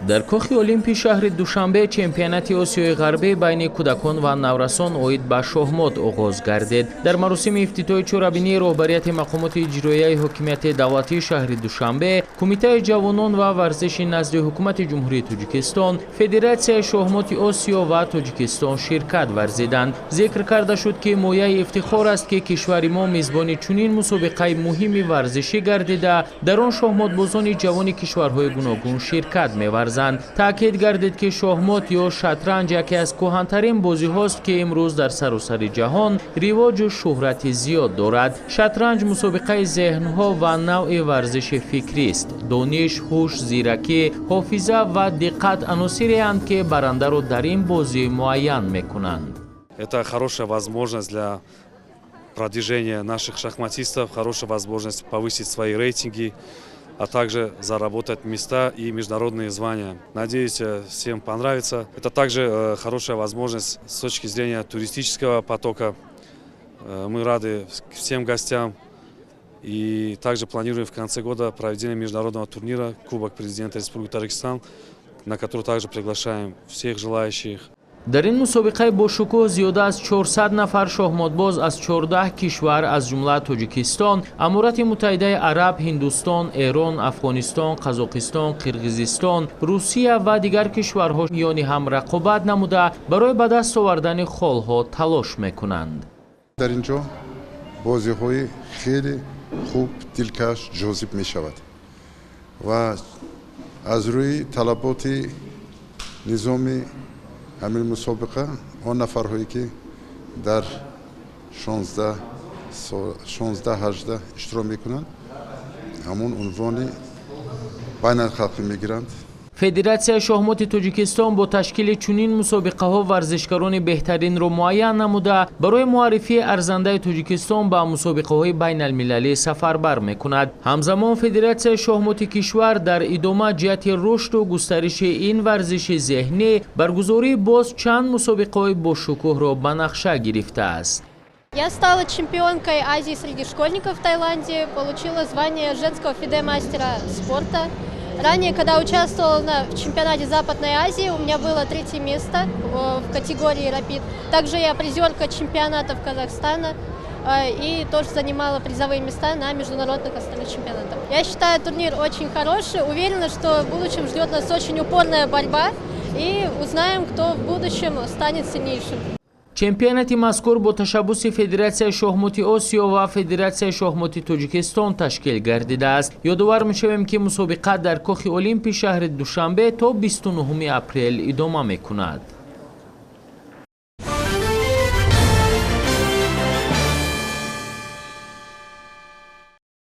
Дар Кохи Олимпи шаҳри Душанбе чемпионати Осиёи Ғарбӣ байни кӯдакон ва наврасон оид ба шоҳмот оғоз гардид. Дар маросими ифтитоҳи чорабинии роҳбарияти мақомоти иҷроияи ҳокимияти давлатии шаҳри Душанбе, Кумитаи ҷавонон ва варзиши назди Ҳукумати Ҷумҳурии Тоҷикистон, Федератсияи шоҳмоти Осиё ва Тоҷикистон ширкат варзиданд. Зикр карда шуд, ки мояи ифтихор аст, ки кишвари мо мизбони чунин мусобиқаи муҳими варзишӣ гардида, дар он шоҳмотбозони ҷавони кишварҳои гуногун ширкат меварзанд. Таъкид гардид, ки шоҳмот ё шатранҷ яке аз кӯҳантарин бозиҳост, ки имрӯз дар саросари ҷаҳон ривоҷу шӯҳрати зиёд дорад. Шатранҷ мусобиқаи зеҳнҳо ва навъи варзиши фикрист. Дониш, ҳуш, зиракӣ, ҳофиза ва диққат аносиреанд, ки барандаро дар ин бозӣ муайян мекунанд. Это хорошая возможность для продвижения наших шахматистов, хорошая возможность повысить свои рейтинги, а также заработать места и международные звания. Надеюсь, всем понравится. Это также хорошая возможность с точки зрения туристического потока. Мы рады всем гостям. И также планируем в конце года проведение международного турнира Кубок президента Республики Таджикистан, на который также приглашаем всех желающих. Дар ин мусобиқаи бошукӯҳ зиёда аз 400 нафар шоҳмотбоз аз 14 кишвар, аз ҷумла Тоҷикистон, Аморати Муттаҳидаи Араб, Ҳиндустон, Эрон, Афғонистон, Қазоқистон, Қирғизистон, Русия ва дигар кишварҳо миёни ҳам рақобат намуда, барои ба даст овардани холҳо талош мекунанд. Дар ин ҷо бозиҳои хеле хуб, дилкаш, ҷозиб мешавад ва аз рӯи талаботи низоми ҳамин мусобиқа он нафарҳое, ки дар 16-18 иштирок мекунанд, ҳамон унвони байналхалқӣ мегиранд. Федератсияи шоҳмоти Тоҷикистон бо ташкили чунин мусобиқаҳо варзишгарони беҳтаринро муайян намуда, барои муаррифии арзандаи Тоҷикистон ба мусобиқаҳои байналмилалӣ сафарбар мекунад. Ҳамзамон федератсияи шоҳмоти кишвар дар идома ҷиҳати рушду густариши ин варзиши зеҳнӣ баргузории боз чанд мусобиқаҳои бошукӯҳро ба нақша гирифтааст. Я стала чемпионкой Азии среди школьников в Таиланде, получила звание женского ФИДЕ-мастера спорта. Ранее, когда участвовала в чемпионате Западной Азии, у меня было третье место в категории «Рапид». Также я призерка чемпионатов Казахстана и тоже занимала призовые места на международных остальных чемпионатах. Я считаю турнир очень хороший, уверена, что в будущем ждет нас очень упорная борьба, и узнаем, кто в будущем станет сильнейшим. Чемпионати мазкур бо ташаббуси Федератсияи шоҳмоти Осиё ва Федератсияи шоҳмоти Тоҷикистон ташкил гардидааст. Ёдовар мешавем, ки мусобиқа дар Кохи Олимпи шаҳри Душанбе то 29 апрел идома мекунад.